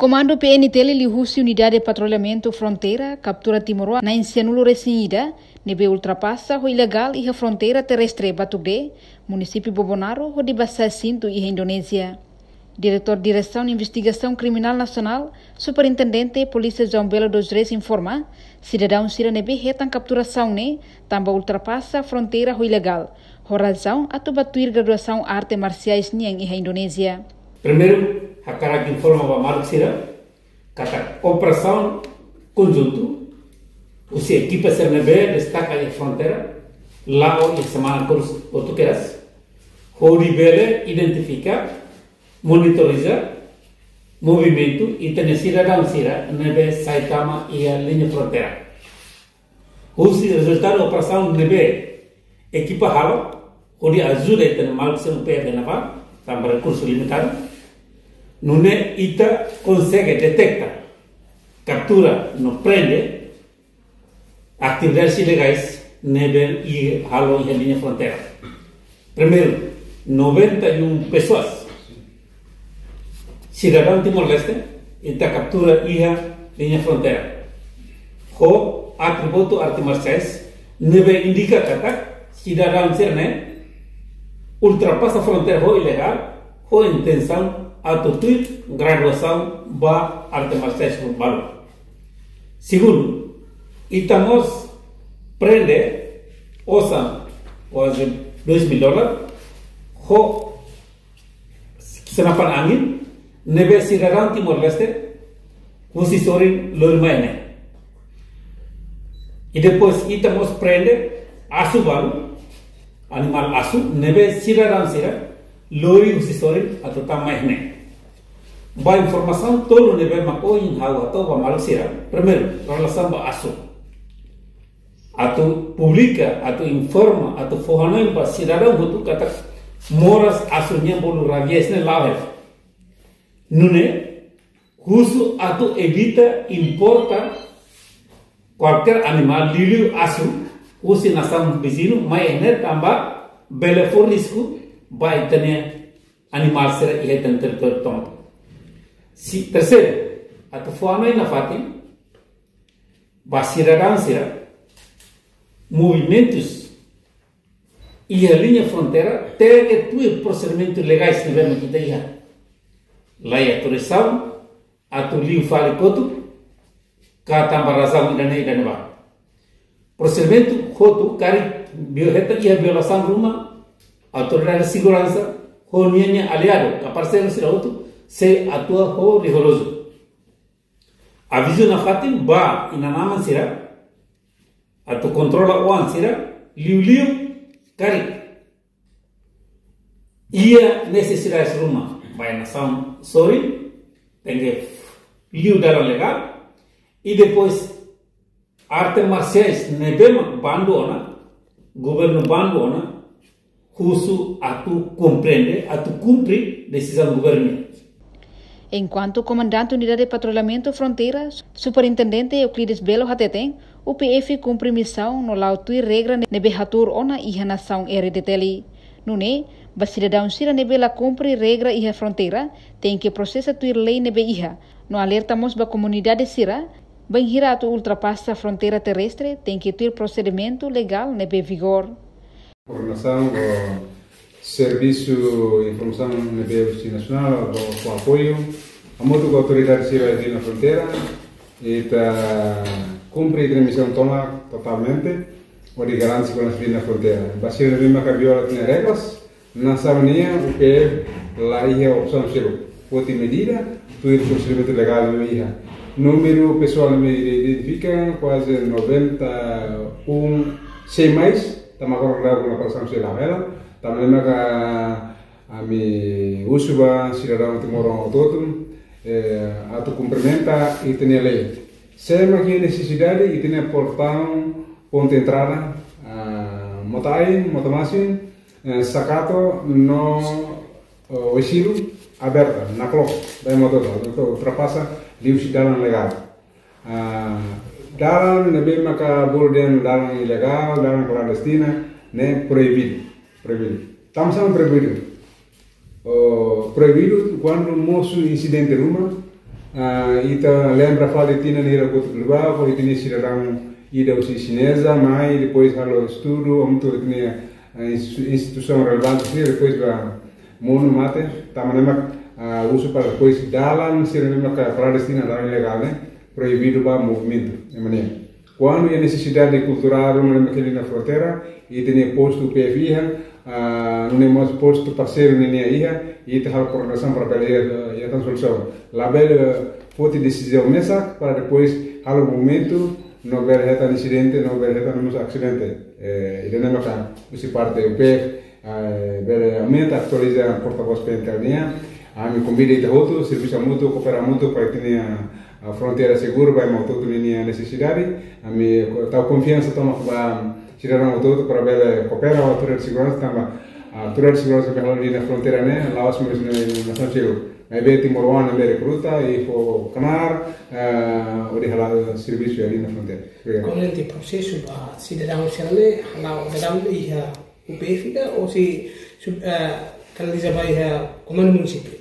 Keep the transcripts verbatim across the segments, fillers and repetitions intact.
Komandu P N T L liuhusi Unidade Patrullamentu Fronteira kaptura timoroan na'in sianulu resin ida ne'ebé ultrapasa ho ilegál iha fronteira terrestre Batugde, munisípiu Bobonaro, hodi bá sa'e sintu iha Indonézia. Diretór Diresaun Investigasaun Kriminál Nasionál, Superintendente Polísia João Belo dos Reis informa, sidadaun sira ne'ebé hetan kapturasaun ne'e tanba ultrapasa fronteira ho ilegál, ho razaun atu bá tuir graduasaun arte marsiais nian iha Indonézia. Primeiru, hakarak informa ba maluk sira katak operasaun konjuntu husi ekipa sira ne'ebé destaka iha fronteira la'o iha semana kursu hotu kedas, hodi bele identifika, monitoriza movimentu ita-nia sidadaun sira ne'ebé sai tama iha liña fronteira. Husi rezultadu operasaun ne'ebé ekipa halo, hodi ajuda ita-nia maluk sira U P F ne'ebá, tanba rekursu limitadu, nune'e ita konsege deteta, kaptura no prende atividades ilegais ne'ebé halo iha liña fronteira. Primeiru, noventa e um pessoas, sidadaun Timor-Leste, ita kaptura iha liña fronteira ho atributu arte marsiais ne'ebé indika katak sidadaun sira-ne'e ultrapasa fronteira ho ilegál, ho intensaun atu tuir graduasaun ba arte marsiais balu. Segundu, ita mós prende osan kuaze dois mil dólar ho senapan angin ne'ebé sidadaun Timor-Leste husi sorin lori mai ne'e. I depois ita mós prende asu balu, animál asu ne'ebé sidadaun sira lori husi sorin atu tama mai ne'e. Ba informasaun tolu ne'ebé mak ohin ha'u hato'o ba maluk sira. Primeiru, relasaun ba asu. Atu publika, atu informa, atu fó hanoin ba sidadaun hotu katak moras asu nian bolu rabies ne'e la'o hela. Nune'e, husu atu evita importa kualkér animál liuliu asu husi nasaun viziñu mai ne'e tanba bele fó risku ba ita-nia animál sira iha ita-nia territóriu tomak. Si, terseiru, atu fó hanoin nafatin ba sidadaun sira, movimentus iha liña fronteira tenke tuir prosedimentu legais ne'ebé mak ita iha. La iha autorizasaun atu liu fali kotuk ka tanba razaun ida-ne'e ida-ne'ebá. Prosedimentu hotu karik bio hetan iha violasaun ruma, autoridade seguransa ho ninia aliadu ka parseiru sira hotu sei atua ho rigorozu. Avizu nafatin ba inan-aman sira atu kontrola oan sira, liuliu karik iha nesesidade ruma ba iha nasaun sorin, tenke liu dalan legál, i depois arte marsiais ne'ebé mak bandu ona, governu bandu ona, husu atu komprende, atu kumpre desizaun governu. Enkuantu Komandante Unidade Patrullamentu Fronteira, Superintendente Euclides Belo hateten, U P F kumpre misaun no la'o tuir regra ne'ebé hatuur ona iha nasaun R D T L. Nune'e, ba sidadaun sira ne'ebé la kumpre regra iha fronteira, tenke prosesa tuir lei ne'ebé iha, no alerta mós ba komunidade sira, bainhira atu ultrapasa fronteira terrestre, tenke tuir prosedimentu legál ne'ebé vigór. Koordenasaun ho servisu informasaun ne'ebé husi nasionál, ho, ho apoiu hamutuk ho autoridade sira iha fronteira, ita kumpre ita-nia misaun tomak totalmente, hodi garante seguransa iha fronteira. Ba sira ne'ebé maka viola ita-nia regras, nasaun nian, U P F la iha opsaun seluk. Foti medida, tuir prosedimentu legál ne'ebé iha. Númeru pesoál ne'ebé identifika, kuaze noventa e um, cem mais, tama agora na operasaun sei la vela, tama lembra ka ami husu ba sidadaun timoroan hotu-hotu, eh, atu kumprimenta ita-nia lei. Se mak iha nesesidade, ita-nia portaun, pontu entrada, ah, Mota-Ain, Mota-Masin, eh, Sakato no, eh, Oesilo aberta, nakloke, ba ema hotu-hotu, atu ultrapasa liuhusi dalan legál. Ah, dalan ne'ebé maka bolu dehan dalan ilegál, dalan klandestina, ne'e proibidu, proibidu. Tanba sá proibidu? Oh, proibidu kuandu mosu insidente ruma, Ah, ita lembra fali tinan hira kotuk liubá, ho ita-nia sidadaun ida husi Xineza mai, depois halo estudu, hamutuk ho ita-nia, ah, institu-, instituisaun relevante sira, depois ba monu mate, tanba ne'e mak, ah, husu para depois dalan sira ne'ebé maka klandestina, dalan ilegál ne'e, proibidu ba movimentu, ema ne'e. Kuandu iha nesesidade kulturál ruma ne'ebé mak iha iha fronteira, ita-nia postu P F iha, ah, nune'e mós postu parseiru ne'e iha, ita halo koordenasaun para bele iha, iha tan solusaun. Labele foti desizaun mesak para depois halo movimentu, no bele hetan insidente, no bele hetan mós asidente. Eh, ida-ne'e maka husi parte U P F, eh, bele aumenta, atualiza portavós P N T L nian. Ami konvida ita hotu, servisu hamutuk, koopera hamutuk para ita-nia, ah, fronteira seguru ba ema hotu-hotu nia nesesidade. Ami ko-, tau konfiansa tomak ba sidadaun hotu-hotu para bele koopera ho autoridade seguransa tanba, ah, autoridade seguransa ne'ebé halo iha fronteira ne'e, la'ós mós iha nasaun seluk. Maibé timoroan ne'ebé rekruta i fó knaar, ah, hodi hala'o servisu iha fronteira. Obrigadu. Kontente prosesu ba sidadaun sira ne'e, hala'o daudaun iha U P F ka, ou sei su-, eh, kanaliza ba iha komandu munisípiu?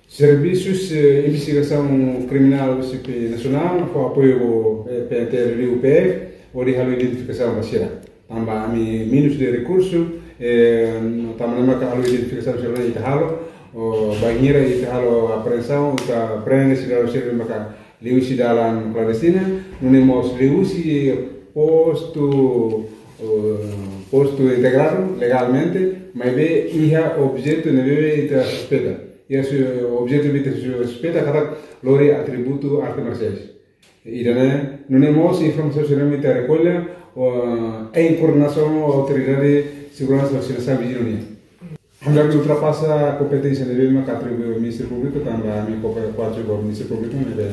Servisus, eh, investigasaun kriminál husi P-, nasionál, ho apoiu, eh, P N T L, U P F, hodi halo identifikasaun ba sira. Tanba ami menus de rekursu, eh, no tanba ne'e maka halo identifikasaun sira ita halo, o, bainhira ita halo apreensaun, ita prende sidadaun sira maka liuhusi dalan klandestina, nune'e mós liuhusi postu, eh, postu integradu legalmente, maibé iha objetu ne'ebé ita suspeita. Iha su-, objetu ne'ebé ita suspeita katak lori atributu arte marsiais. Ida-ne'e, nune'e mós informasaun sira ne'ebé ita rekolla, o, em koordenasaun ho autoridade seguransa husi nasaun viziñu nian. Ha'u ultrapasa kompeténsia ne'ebé maka atribui ba Ministériu Públiku, tanba ami koopera kuaze ho Ministériu Públiku, ne'ebé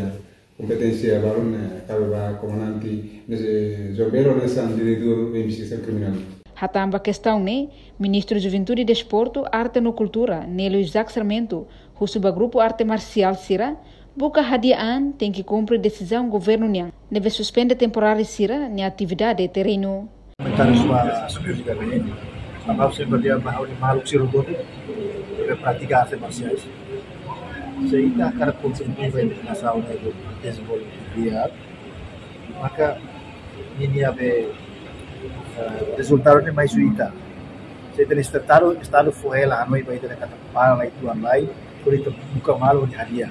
kompeténsia balun ne'e kabe ba komandante, ne'e João Belo, ne'e hanesan diretór investigasaun kriminál. Hatán ba kestaun ne'e, Ministru Juventude i Desportu, Arte no Kultura, Nélio Isaac Sarmento, husu ba grupu arte marsiál sira, buka hadi'a an tenke kumpre desizaun governu nian, ne'ebé suspende temporáriu sira-nia atividade terrenu. Komentáriu ba assuntu de gabinete. Tanba ha'u sempre dehan ba ha'u-nia maluk sira hotu-hotu ne'ebé pratika arte marsiais. Se ita hakarak kontinua ba nasaun ne'e dezenvolve di'ak, maka ninia be, eh, rezultadu ne'e mai husi ita. Se ita-nia estadu, estadu fó hela hanoin ba ita dehan katak para lai tuan lai, hodi ita buka malu hodi hadi'a.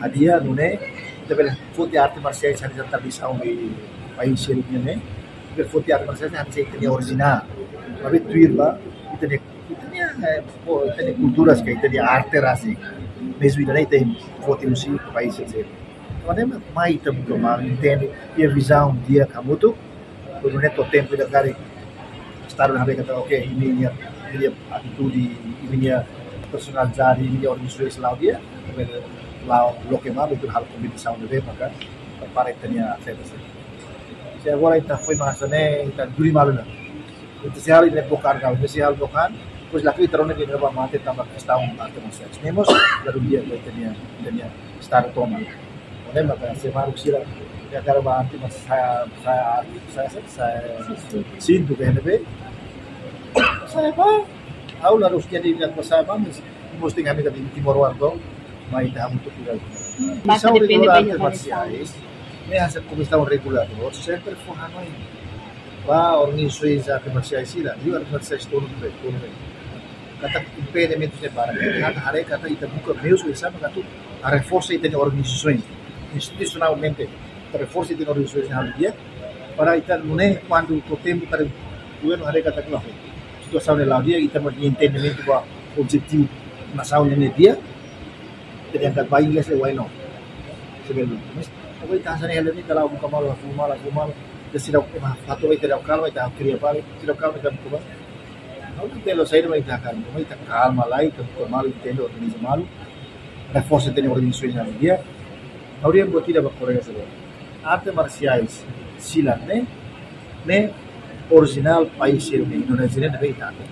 Hadi'a nune'e ita bele foti arte marsiais hanesan tradisaun iha país seluk nian ne'e. Ita bele foti arte marsiais hanesan ita-nia orijinál. Maibé tuir ba ita-nia, ita-nia, eh, fó, ita-nia kultura ka ita-nia arte rasik. Mezmu ida-ne'e ita foti husi país seluk. Tanba ne'e mai ita buka malu, entende, iha vizaun di'ak hamutuk, hodi nune'e to'o tempu ida karik estadu haree katak, oke, imi-nia, imi-nia atitude, imi-nia personalidade, imi-nia organizasaun seluk di'ak, imi la'o loke malu, ita halo kompetisaun ne'ebé maka para ita-nia atletas. Se agora ita foin mak hanesan ne'e, ita duni malu ona. Ita sei halo ita-nia blokan ka, ita sei halo blokan, depois lakohi ita rona katak ita ba mate tanba kestaun arte marsiais. Ne'e mós la dún di'ak ba ita-nia, ita-nia estadu tomak. Nune'e maka se maluk sira hakarak ba arte marsiais, sa, sa, sa, sintu ka ne'ebé. Sa'e ba, ha'u la rus jadi ida ko sa'e ba, mas mós tenke ami katak timoroan to'o, mai ita hamutuk ida. Maka depende ba arte marsiais, ne'e hanesan komisaun reguladór, sempre fó hanoin ba organizasaun arte marsiais sira, liuliu arte marsiais tonu be, tonu be. Katak impedimentu ne'e barak. Katak haree katak ita buka meius oinsá mak atu reforsa ita-nia organizasaun institusionalmente. Ita reforsa ita-nia organizasaun halo di'ak, para ita nune'e kuandu to'o tempu karik governu haree katak situasaun ne'e la'o di'ak, ita mós iha entendimentu ba objetivu nasaun ne'e di'ak. Ita dehan katak ba inglés, why not? Sebenarnya, mas, agora ita hanesan ne'e, ita la'o buka malu, la'o buka malu, la'o buka malu. Ita seidauk, ema fato ita seidauk kalma, ita kria fali, seidauk kalma, ita buka malu. Ha'u la hatene saida mak ita kalma, ita kalma lai, ita buka malu, ita entende, organiza malu, reforsa ita-nia organizasaun iha di'ak. Ha'u dehan buat ida ba kolega sira. Arte marsiais sira ne'e, ne'e orijinál país sira ne'e, Indonézia ne'e, ne'ebé ita atu.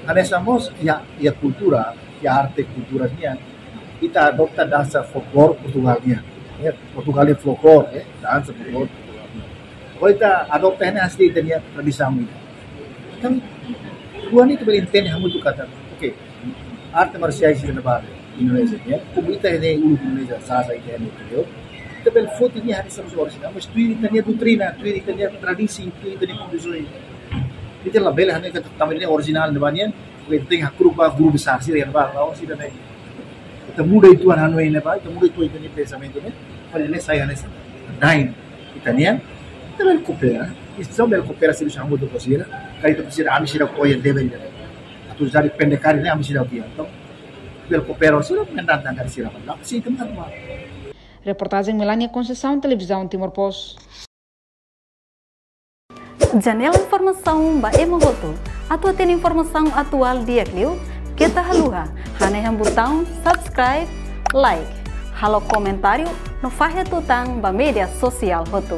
Hanesan mós iha, iha kultura, iha arte kultura nian, ita adopta dansa folklór Portugál nian. Ya, Portugál nia folklór, ya, dansa folklór Portugál nian. Agora ita adopta ne'e hanesan ita-nia tradisaun nian. Entaun, kuandu ita bele entende hamutuk katak, oke, arte marsiais sira ne'ebá Indonézia nian, komu ita-nia uluk Indonézia, sasa ita-nia uluk. Ita bele foti nia hanesan orijinál, mas tuir ita-nia doutrina, tuir ita-nia tradisi, tuir ita-nia kondisaun. Ita labele hanoin katak tanba ne'e orijinál ne'ebá nian, oke, ita tenke hakru'uk ba guru besar sira iha ne'ebá, la'ós ida-ne'e. Ita muda uitoan hanoin ne'ebá, ita muda uitoan ita-nia pensamentu ne'e, para ne'e sai hanesan dain ita-nian, ita bele koopera. Ita bele koopera servisu hamutuk ho sira, karik ita presiza ami sira ko'alia deben deben. Atu jadi pendekar ne'e ami sira ko'alia. Entaun, bele koopera ho sira, mendatang dari sira, mas dá para sira tentar, mas. Reportajen Melania Conceição, Televizaun Timor Post. Janela informasaun ba ema hotu. Atu hatene informasaun atuál di'ak liu, keta haluha hanehan butaun subscribe, like, halo komentáriu no fahe tutan ba média sosiál hotu.